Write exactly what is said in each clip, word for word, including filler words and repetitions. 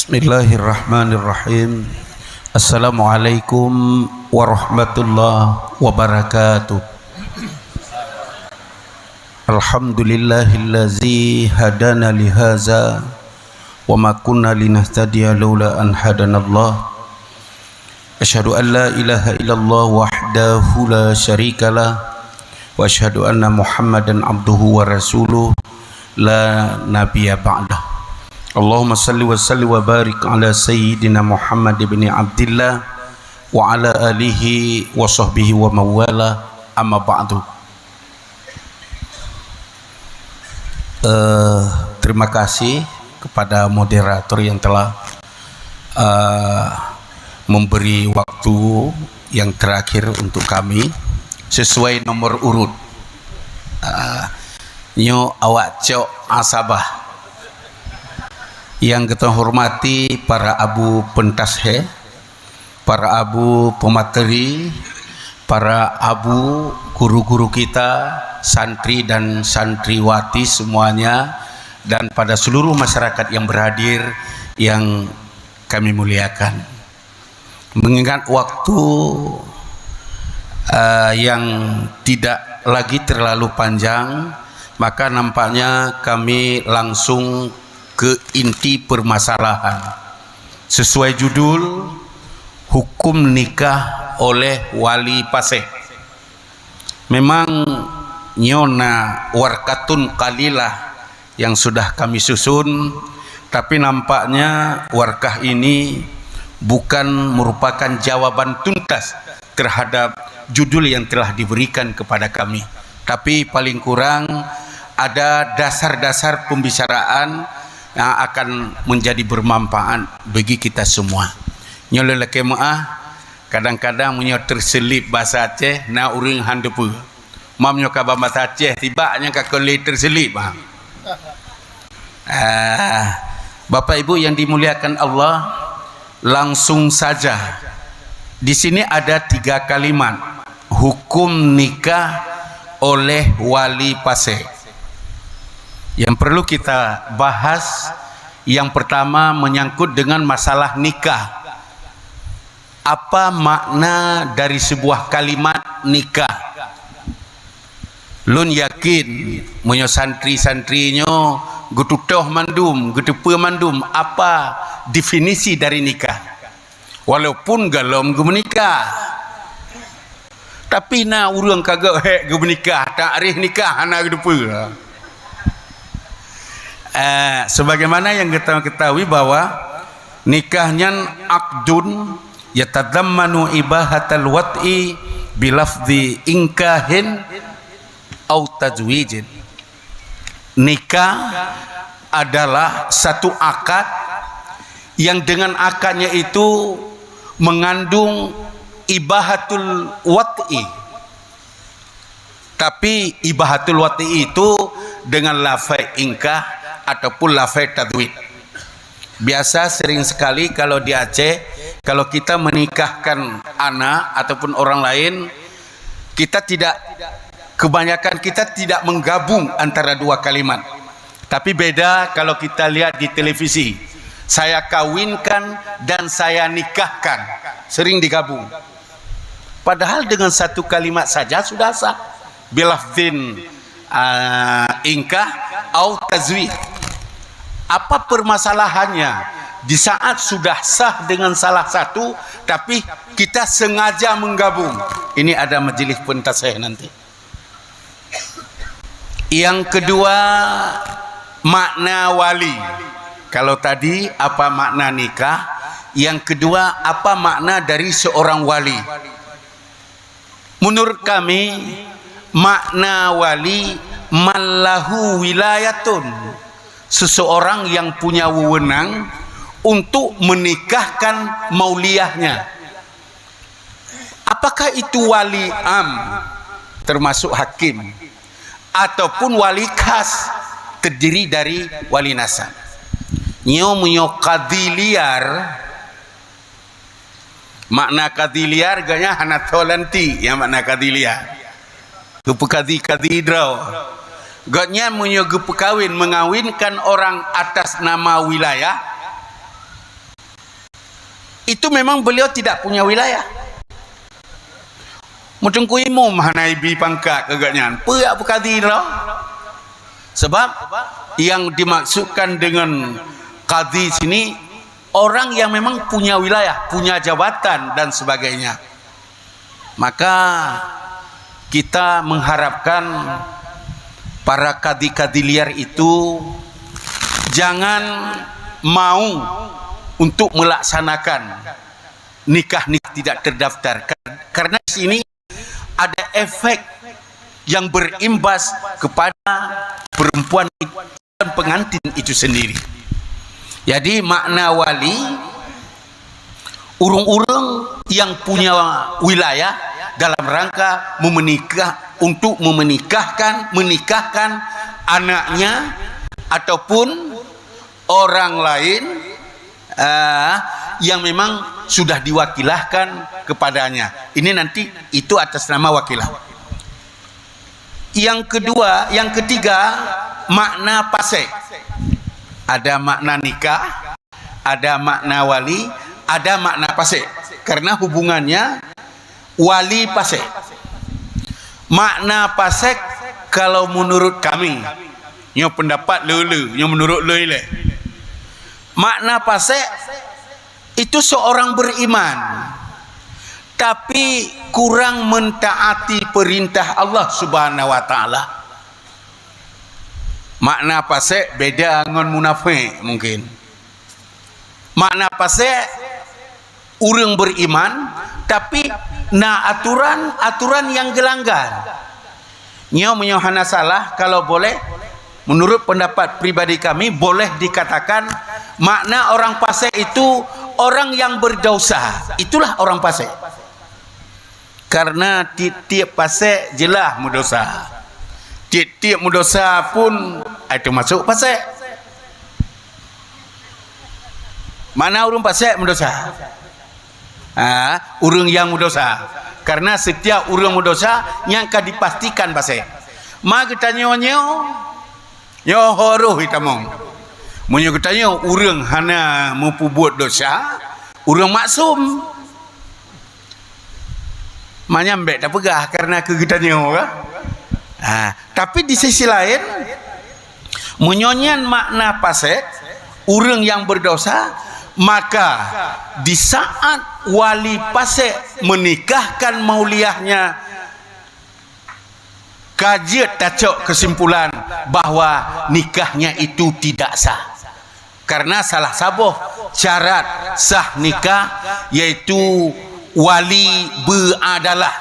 Bismillahirrahmanirrahim. Assalamualaikum warahmatullahi wabarakatuh. Alhamdulillahillazi hadana lihaza wa ma kunna linahtadiya laula an hadanallah. Asyhadu an la ilaha illallah wahdahu la syarikalah, wa asyhadu anna Muhammadan abduhu wa rasuluh la nabiyya ba'dah. Allahumma salli wa sallim wa barik ala sayyidina Muhammad ibni Abdillah wa ala alihi wa sahbihi wa mawala, amma ba'du. Eh, terima kasih kepada moderator yang telah, eh, memberi waktu yang terakhir untuk kami sesuai nomor urut. Eh, nyoe awak cok asabah. Yang kita hormati para abu pentas he, para abu pemateri, para abu guru-guru kita, santri dan santriwati semuanya, dan pada seluruh masyarakat yang berhadir yang kami muliakan. Mengingat waktu, eh, yang tidak lagi terlalu panjang, maka nampaknya kami langsung ke inti permasalahan. Sesuai judul, hukum nikah oleh wali paséh. Memang nyoe na warkatun qalilah yang sudah kami susun, tapi nampaknya warkah ini bukan merupakan jawaban tuntas terhadap judul yang telah diberikan kepada kami. Tapi paling kurang ada dasar-dasar pembicaraan yang akan menjadi bermanfaat bagi kita semua. Nyoe lé lakée meuáh, kadang-kadang meunyoe teuselip basa Aceh, na ureuëng han teupeue. Mam nyoe ka ban basa Aceh, tibak nyang ka kon lé teuselip, ha. Ah, Bapak Ibu yang dimuliakan Allah, langsung saja. Di sini ada tiga kalimat, hukum nikah oleh wali paséh. Yang perlu kita bahas, yang pertama menyangkut dengan masalah nikah. Apa makna dari sebuah kalimat nikah? Lôn yakin, meunyoe santri-santri nyoe geututoh mandum, geuteupeue mandum apa definisi dari nikah. Walaupun gohlom geumeunikah. Tapi na ureuëng ka geuhek geumeunikah, takrih nikah hana geuteupeue. Eh, sebagaimana yang kita ketahui bahwa nikah nyan akdun yatadammanu ibahatal wat'i bilafzi inkahin au tazwijin. Nikah adalah satu akad yang dengan akadnya itu mengandung ibahatul wat'i. Tapi ibahatul wat'i itu dengan lafai ingkah ataupun lafai tazwid. Biasa sering sekali kalau di Aceh, kalau kita menikahkan anak ataupun orang lain, kita tidak, kebanyakan kita tidak menggabung antara dua kalimat. Tapi beda kalau kita lihat di televisi, "Saya kawinkan dan saya nikahkan." Sering digabung. Padahal dengan satu kalimat saja sudah sah. Bilafzin, ah, ingkah au tazwid. Apa permasalahannya? Di saat sudah sah dengan salah satu, tapi kita sengaja menggabung. Ini ada majelis pentasih nanti. Yang kedua, makna wali. Kalau tadi apa makna nikah, yang kedua apa makna dari seorang wali? Menurut kami, makna wali man lahu wilayatun, seseorang yang punya wewenang untuk menikahkan mauliyahnya. Apakah itu wali am, termasuk hakim, ataupun wali khas, terdiri dari wali nasab? Nyoe meunyoe kadhi liar, makna kadhi liar, gobnyan hana tho lantik, nyang makna kadhi liar. Geupeukadhi-kadhi droe. Gobnyan meunyoe geupeukawin, mengawinkan orang atas nama wilayah, Itu memang beliau tidak punya wilayah. Meuteungku imum hana ibi pangkat keu gobnyan. Peue jak peukadi droe? Sebab yang dimaksudkan dengan kadi sini orang yang memang punya wilayah, punya jabatan dan sebagainya. Maka kita mengharapkan para kadi-kadi liar itu jangan mau untuk melaksanakan nikah-nikah tidak terdaftar. Kar-, karena di sini ada efek yang berimbas kepada perempuan dan pengantin itu sendiri. Jadi makna wali, ureuëng-ureuëng yang punya wilayah dalam rangka memenikah, untuk memenikahkan, menikahkan anaknya ataupun orang lain, ah, yang memang sudah diwakilahkan kepadanya. Ini nanti itu atas nama wakilah. Yang kedua, yang ketiga, makna pasek. Ada makna nikah, ada makna wali, ada makna pasek. Karena hubungannya wali pasek. Makna pasek kalau menurut kami, nyoe pendapat lé-lé, nyoe menurut lé ilée. Makna pasek itu seorang beriman, tapi kurang mentaati perintah Allah Subhanahu wa Taala. Makna pasek beda ngon munafik mungkin. Makna pasek ureuëng beriman, tapi na aturan-aturan yang gelanggar. Nyoe meunyoe hana salah, kalau boleh, menurut pendapat pribadi kami, boleh dikatakan makna orang pasek itu orang yang berdosa. Itulah orang pasek. Karena tiep-tiep pasek jeulaih meudosa. Tiep-tiep meudosa pun ai teumasok pasek. Mana ureuëng pasek meudosa? Ha, ureuëng yang meudosa. Karena setiap ureuëng meudosa nyang ka dipastikan pasek. Ma geutanyoe nyoe, nyoe ho roh itamong. Meunyoe geutanyoe ureuëng hana meupeubuet dosa, ureuëng maksum. Manyam bék tapeugah karena keu geutanyoe ka. Ha, tapi di sisi lain, meunyoe nyan makna pasek, ureuëng yang berdosa, maka di saat wali pasek menikahkan mauliahnya, ka jeuet tacok kesimpulan bahwa nikahnya itu tidak sah. Karena salah saboh syarat sah nikah yaitu wali beuadalah.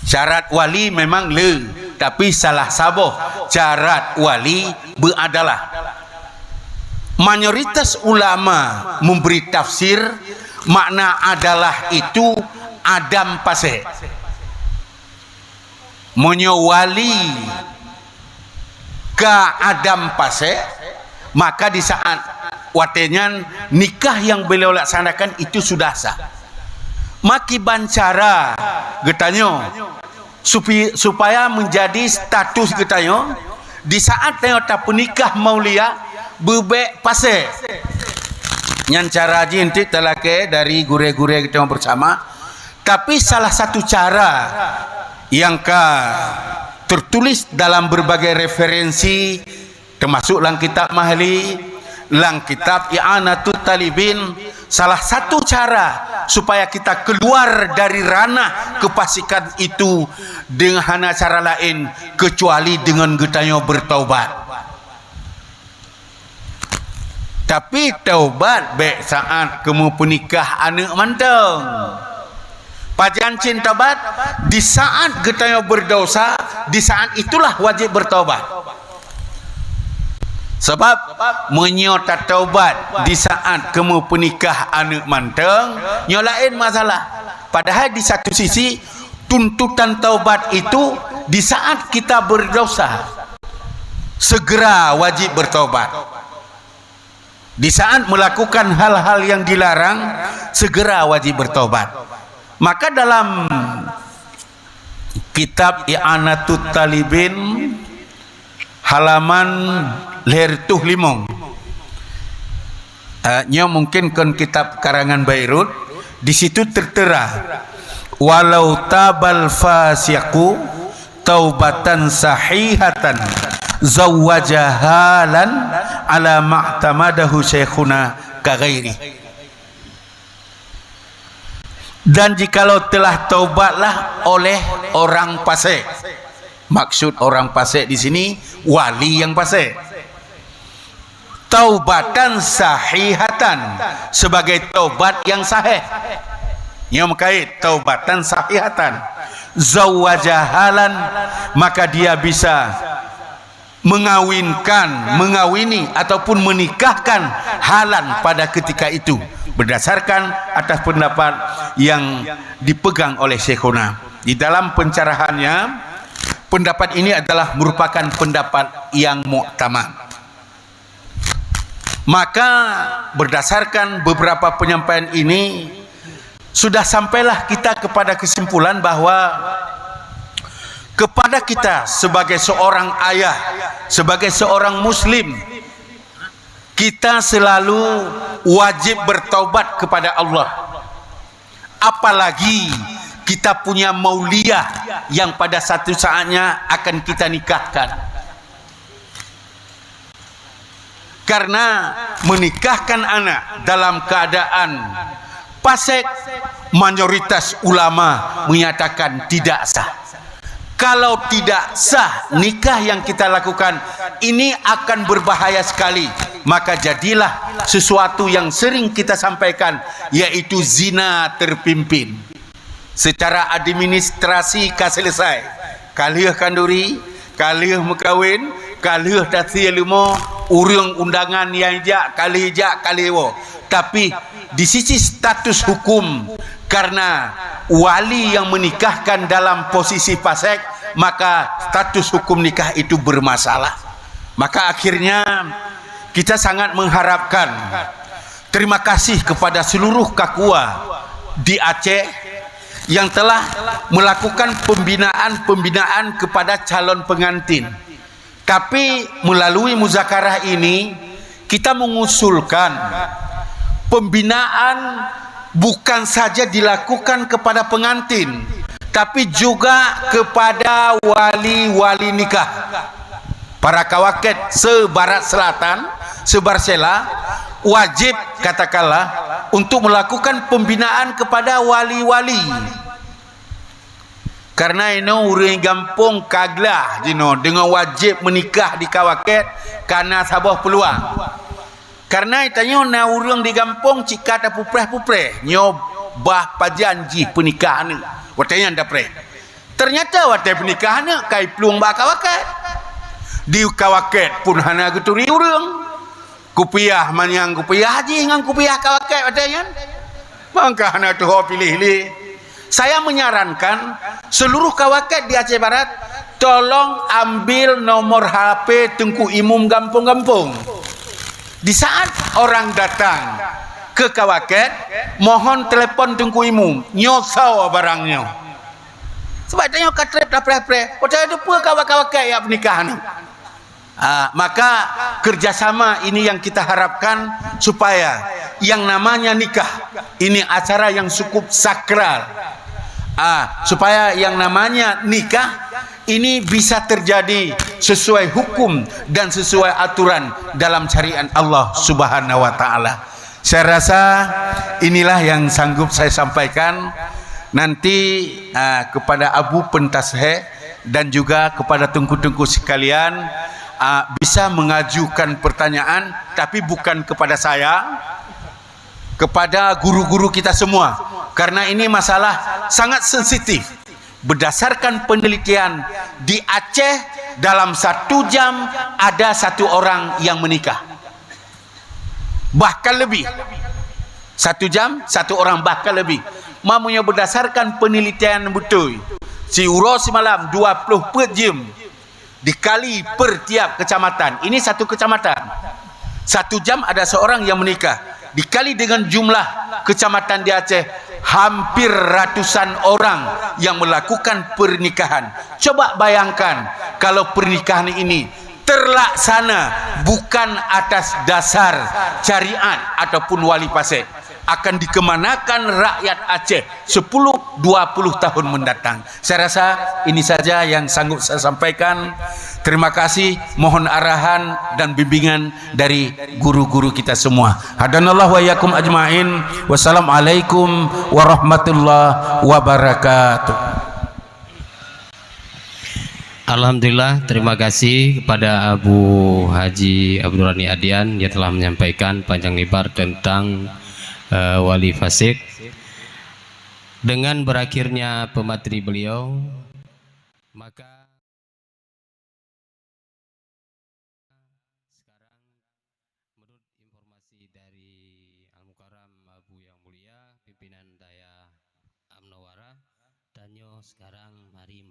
Syarat wali memang le, tapi salah saboh syarat wali beuadalah. Mayoritas ulama memberi tafsir makna adalah itu adam pasek. Meunyoe wali ka adam pasek, maka di saat watée nyan nikah yang beliau laksanakan itu sudah sah. Makiban cara geutanyoe supi-, supaya menjadi status geutanyoe, di saat tanyoe tapeunikah maulia, beubek pasek. Nyan cara jih enteuk talakée dari gurée-gurée geutanyoe bersama. Tapi salah satu cara yang ka tertulis dalam berbagai referensi, termasuk lam kitab Mahli, lam kitab I'anatut Talibin, salah satu cara supaya kita keluar dari ranah kefasikan itu dengan hana cara lain kecuali dengan geutanyoe bertaubat. Tapi taubat bék saat kamoe peunikah aneuëk mantong. Pajan cit taubat? Di saat geutanyoe berdosa, di saat itulah wajib bertaubat. Sebab meunyoe tataubat di saat kamoe peunikah aneuëk mantong, nyoe laén masalah. Padahai di satu sisi, tuntutan taubat itu di saat kita berdosa, segera wajib bertaubat. Di saat melakukan hal-hal yang dilarang, segera wajib bertaubat. Maka dalam kitab I'anatut Talibin, halaman lhèe reutôh limong, Eh, nyoe mungkin kon kitab karangan Bayrut, di situ tertera, "Walau tabal fasiqu taubatan sahihatan zawwajahalan ala ma'tamadahu syaikhuna ka ghairi." Dan jikalau telah taubatlah oleh orang fasik. Maksud orang fasik di sini, wali yang fasik. Taubatan sahihatan, sebagai taubat yang sahih. Nyoe meukait, taubatan sahihatan. Zawwajahalan, maka dia bisa mengawinkan, mengawini ataupun menikahkan halan pada ketika itu, berdasarkan atas pendapat yang dipegang oleh Syekhuna. Di dalam pencerahannya, pendapat ini adalah merupakan pendapat yang muktamad. Maka berdasarkan beberapa penyampaian ini, sudah sampailah kita kepada kesimpulan bahwa kepada kita sebagai seorang ayah, sebagai seorang muslim, kita selalu wajib bertaubat kepada Allah. Apalagi kita punya mauliah yang pada satu saatnya akan kita nikahkan. Karena menikahkan anak dalam keadaan fasik, mayoritas ulama menyatakan tidak sah. Kalau tidak sah nikah yang kita lakukan, ini akan berbahaya sekali. Maka jadilah sesuatu yang sering kita sampaikan, yaitu zina terpimpin. Secara administrasi ka selesai. Ka lheueh khanduri, ka lheueh meukawen, ka lheueh tasie leumo, ureuëng undangan nyang jak, ka lheueh jak, ka lheueh woe. Tapi di sisi status hukum, karena wali yang menikahkan dalam posisi fasik, maka status hukum nikah itu bermasalah. Maka akhirnya kita sangat mengharapkan, terima kasih kepada seluruh KAKUA di Aceh yang telah melakukan pembinaan-pembinaan kepada calon pengantin. Tapi melalui muzakarah ini, kita mengusulkan pembinaan bukan saja dilakukan kepada pengantin, tapi juga kepada wali-wali nikah. Para kawaket se-Barat Selatan, se-Barsela, wajib, katakanlah, untuk melakukan pembinaan kepada wali-wali. Karena inoe ureuëng gampông ka glah jinoe deungon wajéb meunikah di kawaket, ka na saboh peuluang. Karena tanyoe na ureuëng di gampông cit ka tapeupreh-peupreh, nyoe bah pajan jih peunikah aneuëk. Watée nyan tapreh. Teunyata watée peunikah aneuëk ka iplueng bak kawaket. Di kawaket pun hana geuturi ureuëng. Kupiah manyang kupiah jih ngon kupiah kawaket watée nyan. Mangka hana tuho piléh lé. Saya menyarankan seluruh kawaket di Aceh Barat, tolong ambil nomor H P Teungku Imum gampông-gampông. Di saat orang datang ke kawaket, mohon telepon Teungku Imum, nyoe soe barang nyoe. Sebab tanyoe ka treb tapreh-preh, watée teupeue kawaket-kawaket jak peunikah aneuëk. Ah, maka kerjasama ini yang kita harapkan supaya yang namanya nikah ini acara yang cukup sakral. Ah, supaya yang namanya nikah ini bisa terjadi sesuai hukum dan sesuai aturan dalam syariat Allah Subhanahu wa taala. Saya rasa inilah yang sanggup saya sampaikan. Nanti, ah, kepada Abu Pentaseh dan juga kepada teungku-teungku sekalian, ah, bisa mengajukan pertanyaan, tapi bukan kepada saya, kepada guru-guru kita semua. Karena ini masalah sangat sensitif. Berdasarkan penelitian, di Aceh dalam satu jam ada satu orang yang menikah. Bahkan lebih. Satu jam, satu orang, bahkan lebih. Meunyoe berdasarkan penelitian beutôi, siuroe simalam dua ploh peuet jeuem dikali per tiap kecamatan. Ini satu kecamatan. Satu jam ada seorang yang menikah. Dikali dengan jumlah kecamatan di Aceh, hampir ratusan orang yang melakukan pernikahan. Coba bayangkan kalau pernikahan ini terlaksana bukan atas dasar syariat ataupun wali fasik, akan dikemanakan rakyat Aceh sepuluh dua puluh tahun mendatang. Saya rasa ini saja yang sanggup saya sampaikan. Terima kasih, mohon arahan dan bimbingan dari guru-guru kita semua. Hadanallahu wa iyyakum ajmain. Wassalamualaikum warahmatullahi wabarakatuh. Alhamdulillah, terima kasih kepada Abu Haji Abdurani Adian yang telah menyampaikan panjang lebar tentang uh, wali fasik. Dengan berakhirnya pemateri beliau, maka sekarang, menurut informasi dari Al-Mukarram Abu Yang Mulia, pimpinan Dayah Amnawara, tanyoe sekarang mari